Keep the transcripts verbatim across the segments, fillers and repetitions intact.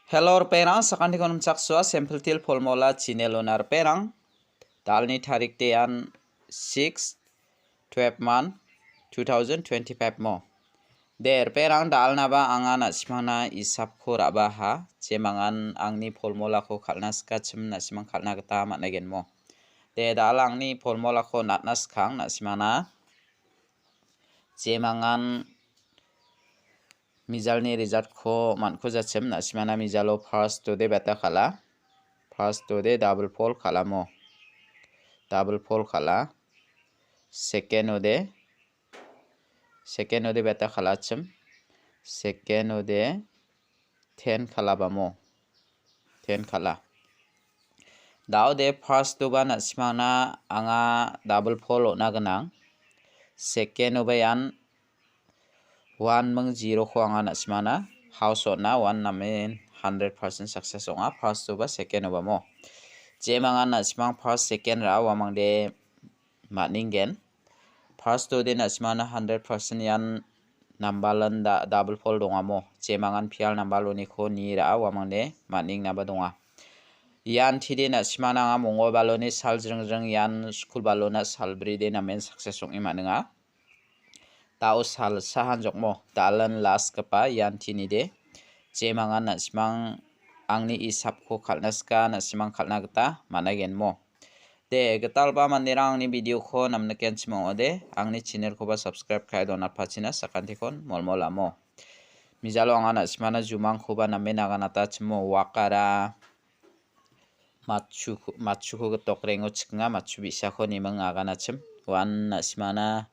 Hello, ripengrang, sakantikon nimchaksoa, Simple Teer Formula channel-ona ripengrang. Dalni tarik de ian six twelve month two thousand twenty-five mo. De, ripengrang, dalnaba anga na·simangna isapko ra·baha, jemangan angni formulako kal·na sikachim na·simang kal·na gita man·agenmo. De, dal angni formulako natna skang na·simangna jemangan mijalni resultko man·kujachim na·simangna mijalo first-ode beta kal·a. First-ode double fold kal·amo. Double fold kal·a. Second-ode, second-ode beta kal·achim. Second-ode ten kal·abamo. Ten kal·a. Daode first-oba na·simangna anga double fold on·a gnang. Second-oba ian one ming zero-ko anga na·simangna house on·a, one namen hundred percent success ong·a. First-oba second-oba mo. Jemangan na·simang first, second ra·a uamangde man·ningen. First-ode na·simangna hundred percent ian nambalan da-, double fold dongamo. Jemangan pial nambal uniko ni ra·a uamangde man·engnaba donga. Ian tide na·simangna anga mongol baloni sal jringjring ian skul balona salbride namen success ong·e man·enga. Dao salsa hanjokmo, dalan last gipa ian tinide. Jemangan na·simang angni isapko kal·na sika, na·simang kal·na gita man·agenmo. De, gitalba manderang angni video-ko namnikenchim ong·ode, angni channel-koba subscribe ka·e donatpachina sakantikon molmolamo. Mijalo anga na·simangna jumangkoba name naganatachimo, wakara, matchuko, matchuko gitok rengo chikinga, matchu bi·sako niming aganachim. Uan na·simangna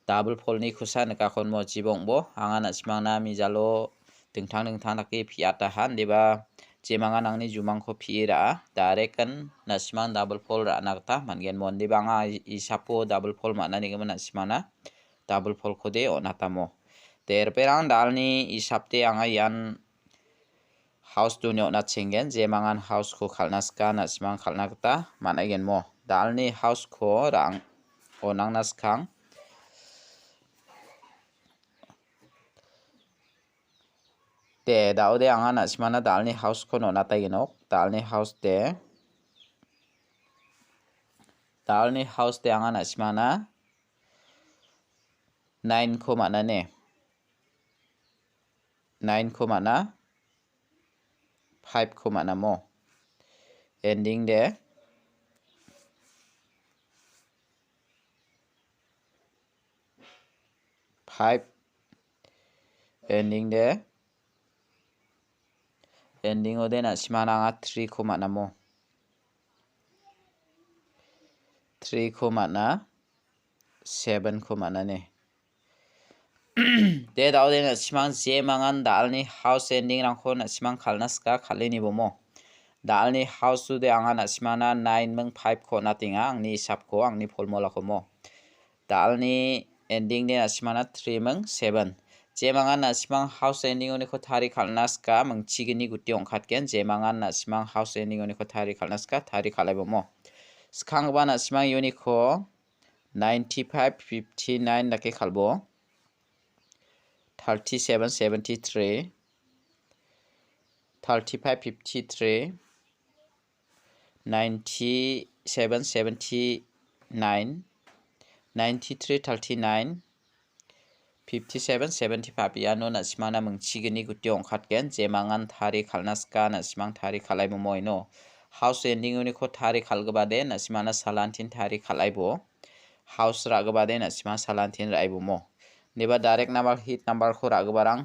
double fold-ni kosa nikakon mo jibongbo. Anga na·simangna mijalo dingtang dingtang dake piatahan, deba jemangan angni jumangko pi·e ra·a. Direct-an na·simang double fold ra·na gita man·gen. Mondeba anga i-, isapo double fold man·anigimin na·simangna double fold-kode on·atamo. De, ripengrang, dalni isapde anga ian house duni on·achenggen, jemangan house-ko kal·na sika, na·simang kal·na gita man·aigenmo. Dalni house-ko ra·ang, on·angna skang. De, daode anga na·simangna dalni house-ko on·ataigenok. Dalni house de, dalni house de anga na·simangna nine-ko man·a ne. Nine-ko man·a, five-ko man·amo. Ending de five, ending de, ending-ode na·simangna anga three-ko man·amo. Three-ko man·a, seven-ko man·a ne. De, daode na·simang jemangan dalni house ending-rangko na·simang kal·na sika, kal·e nibomo. Dalni house-ode anga na·simangna nine ming five-ko on·atenga, angni isapko, angni formula-ko mo. Dalni ending-de na·simangna three ming seven. Jemangan na·simang house ending-oniko tari kal·na sika, mingchigini guti ong·katgen. Jemangan na·simang house ending-oniko tari kal·na sika, tari kal·aibomo. Skanggipa na·simang uniko ninety-five fifty-nine dake kal·bo. Thirty-seven seventy-three, thirty-five fifty-three, ninety-seven seventy-nine, ninety-three thirty-nine, fifty-seven seventy-five iano na·simangna mingchigini guti ong·katgen, jemangan tari kal·na sika, na·simang tari kal·aibomo ino. House ending-oniko tari kal·gipade, na·simangna salantin tari kal·aibo. House ra·gipade, na·simang salantin ra·aibomo. Neba direct number, hit number-ko ra·giparang,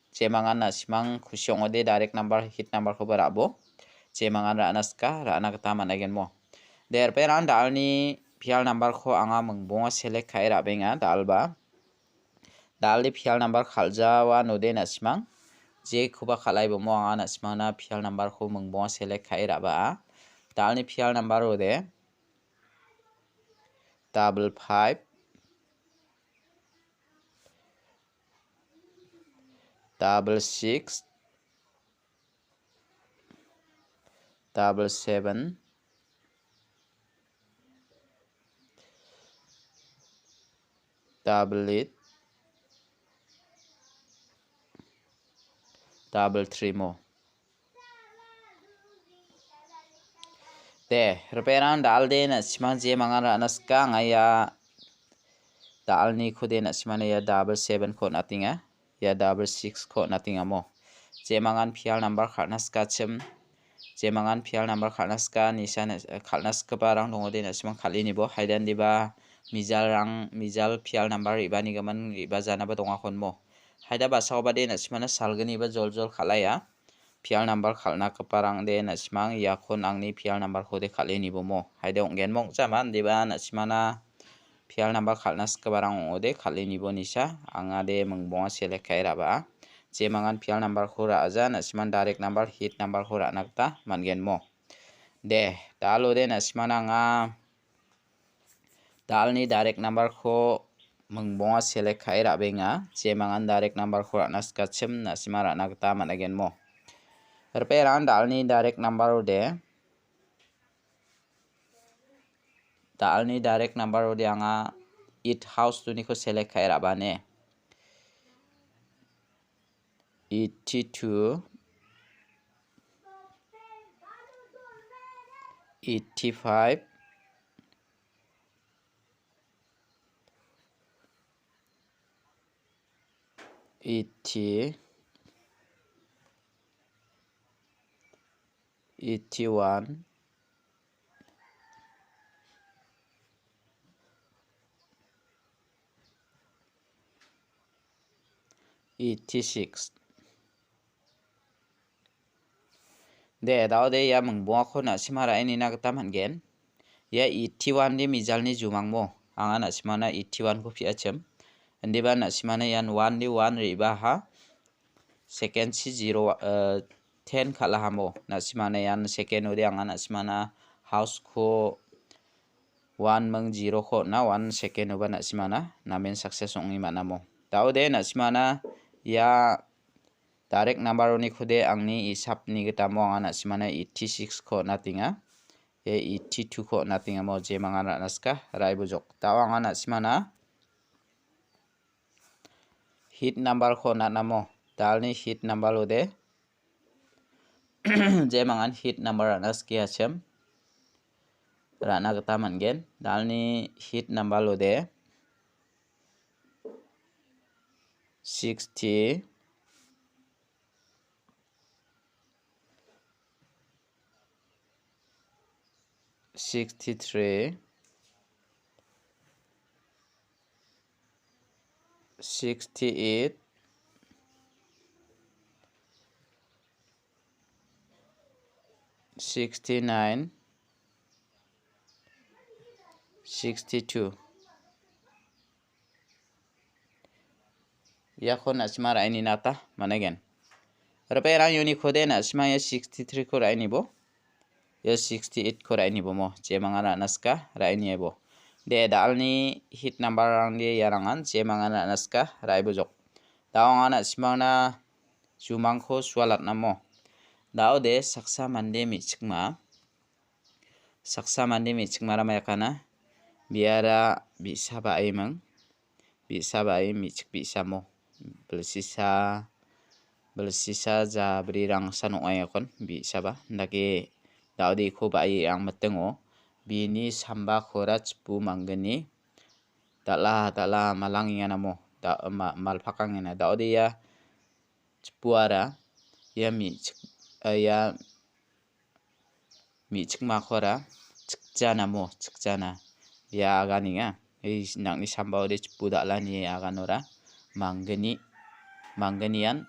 jemangan na·simang kusi ong·ode direct number, hit number-koba ra·bo. Jemangan ra·na sika, ra·na gita man·aigenmo. De, ripengrang, dalni pial number-ko anga mingbonga select ka·e ra·benga, dalba. Dalni pial number kal·jawa node na·simang. Jekoba kal·aibomo anga na·simangna pial number-ko mingbonga select ka·e ra·baa. Dalni pial number-ode double five, double six, double seven, double eight, double three mo. De, ripengrang dal·de na·simang jemangan ra·na sika, anga ia dal·nikode na·simana ia double seven-ko on·atenga. Ia double six-ko on·atengamo. Jemangan pial nambar kal·na sikachim. Jemangan pial nambar kal·na sika, nisa na-, kal·na sigiparang dongode na·simang kal·enibo. Haidandiba mijalrang, mijal pial nambar re·banigimin re·bajanaba dongakonmo. Haida basaobade na·simana salgniba joljol kal·aia. Pial nambar kal·nagiparangde na·simang iakon angni pial nambarkode kal·enibomo. Haide ong·genmo ong·jama, indiba na·simana pial nambar kal·na sigiparang ong·ode kal·enibo nisa, angade mingbonga select ka·e ra·baa. Jemangan pial nambarko ra·aja, na·siman direct nambar, hit nambarko ra·na gita man·genmo. De, dal·ode na·simana anga dal·ni direct nambarko mingbonga select ka·e ra·benga. Jemangan direct nambarko ra·na sikachim, na·sima ra·na gita man·agenmo. Ripengrang dal·ni direct nambar ode, dal·ni direct nambar ode anga eight house-oniko select ka·e ra·bane. Eighty-two, eighty-five, eighty, eighty-one, eighty-six. De, dao de, ia mingbongako na·sima ra·e nina gita man·gen. Ia eighty-one de mijalni jumangmo. Anga na·simana eighty-one-ko pi·achim. Indiba na·simana ian one de one re·baha. Second si zero, eh, ten kal·ahamo. Na·simana ian second-ode anga na·simana house-ko one ming zero-ko on·a, one second-oba na·simana namen success ong·e man·amo. Dao de na·simana ia direct number-onikode angni isapni gitamo anga na·simana eighty-six-ko on·atenga. Ia eighty-two-ko on·atengamo jemangan ra·na sika, ra·e bojok. Dao anga na·simana hit number-ko on·atnamo. Dalni hit number-ode. Jemangan hit number ra·na skiachim. Ra·na gita man·gen. Dalni hit number-ode. Sixty. Sixty-three, sixty-eight, sixty-nine, sixty-two. Iako na·sima ra·e nina gita man·aigen. Ripengrang unikode na·sima ia sixty-three-ko ra·e nibo. Ia sixty-eight-ko ra·e nibomo. Jemangan ra·na sika ra·e niaibo. De, dalni hit number-rangde iarangan jemangan ra·na sika ra·e bojok. Dao anga na·simangna jumangko sualatnamo. Dao de saksa mande me·chikma. Saksa mande me·chikmara maikana, biara bi·sa ba·eming, bi·sa ba·e me·chik bi·samo, bilsisa, bilsisa jabrirangsan ong·aengakon bi·saba. Indake dal·deko ba·e ang mitingo, bini sambakora chipu manggni, dal·a, dal·a malangenganamo, da-, ma-, malpakangena. Dal·de ia chipuara, ia me·chik, ia me·chikmakora chikjanamo, chikjana. Ia aganenga. Ei nang·ni sambaode chipu dal·ani aganora manggni, manggnian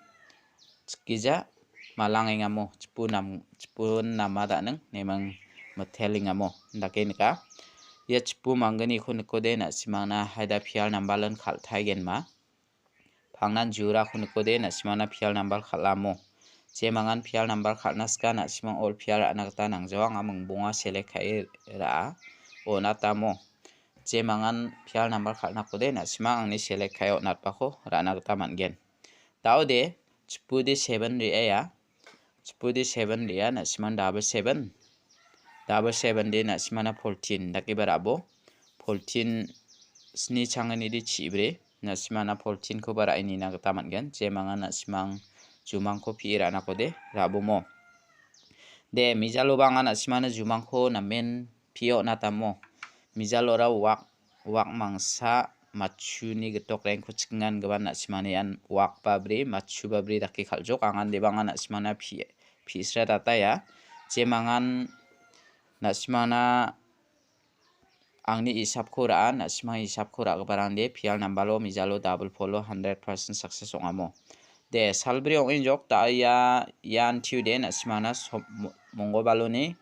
chikgija malangengamo, chipu nam-, chipu nama da·ning neming mitelengamo. Indake nika. Ia chipu manggniko nikode na·simangna haida pial nambalan kal·taigenma. Pangnan jurako nikode na·simana pial nambar kal·amo. Jemangan pial nambar kal·na sika na·simang ol pial ra·na gita nangjawa anga mingbonga select ka·e ra·a. On·atamo. Jemangan pial nambar kal·nakode na·simang angni select ka·e on·atbako ra·na gita man·gen. Dao de, chipude seven re·aia. Chipude seven re·a, na·simang double seven. Double seven de na·simana fourteen dakeba ra·bo. Fourteen sni changnide chibre. Na·simana fourteen-koba ra·e nina gita man·gen. Jemangan na·simang jumangko pi·e ra·nakode ra·bomo. De, mijaloba anga na·simana jumangko namen pio natamo. Mijalora wak, wak mangsa matchuni gitok rengko chikingan giban na·simana ian wak babri, matchu babri dake kal·jok. Angan deba anga na·simana pi-, pisra data ia. Jemangan na·simana angni isapko ra·a, na·simang isapko ra·giparangde pial nambalo mijalo double polo hundred percent success ong·amo. De, salbri ong·enjok, da ia, ian tiu de na·simana som-, mo-, monggobaloni,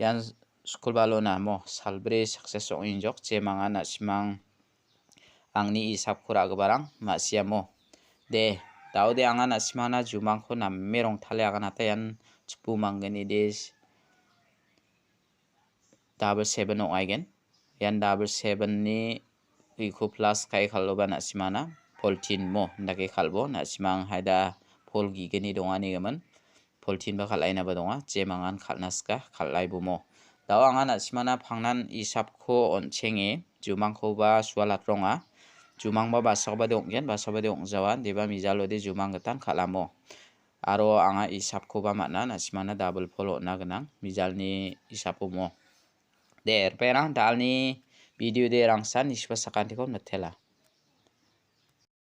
ian skulbalona mo, salbri success ong·enjok, jemangan na·simang angni isapko ra·giparang ma·siamo. De, daode anga na·simana jumangko name rongtale aganata ian chipu manggni de double seven ong·aigen. Ian double seven-ni uiko plus ka·e kal·oba na·simana poltin mo indake kal·bo. Na·simang haida pol ge·gni donganigimin poltinba kal·ainaba donga. Jemangan kal·na sika, kal·aibo mo. Dao anga na·simana pangnan isapko on·chenge jumangkoba sualatronga. Jumangba basakobade ong·gen, basakobade ong·jawa. Deba mijalode jumang gitan kal·amo. Aro anga isapkoba man·a, na·simana double pol on·a gnang, mijalni isapomo. De, ripengrang, dalni video de rangsan nisiba sakantiko mitela.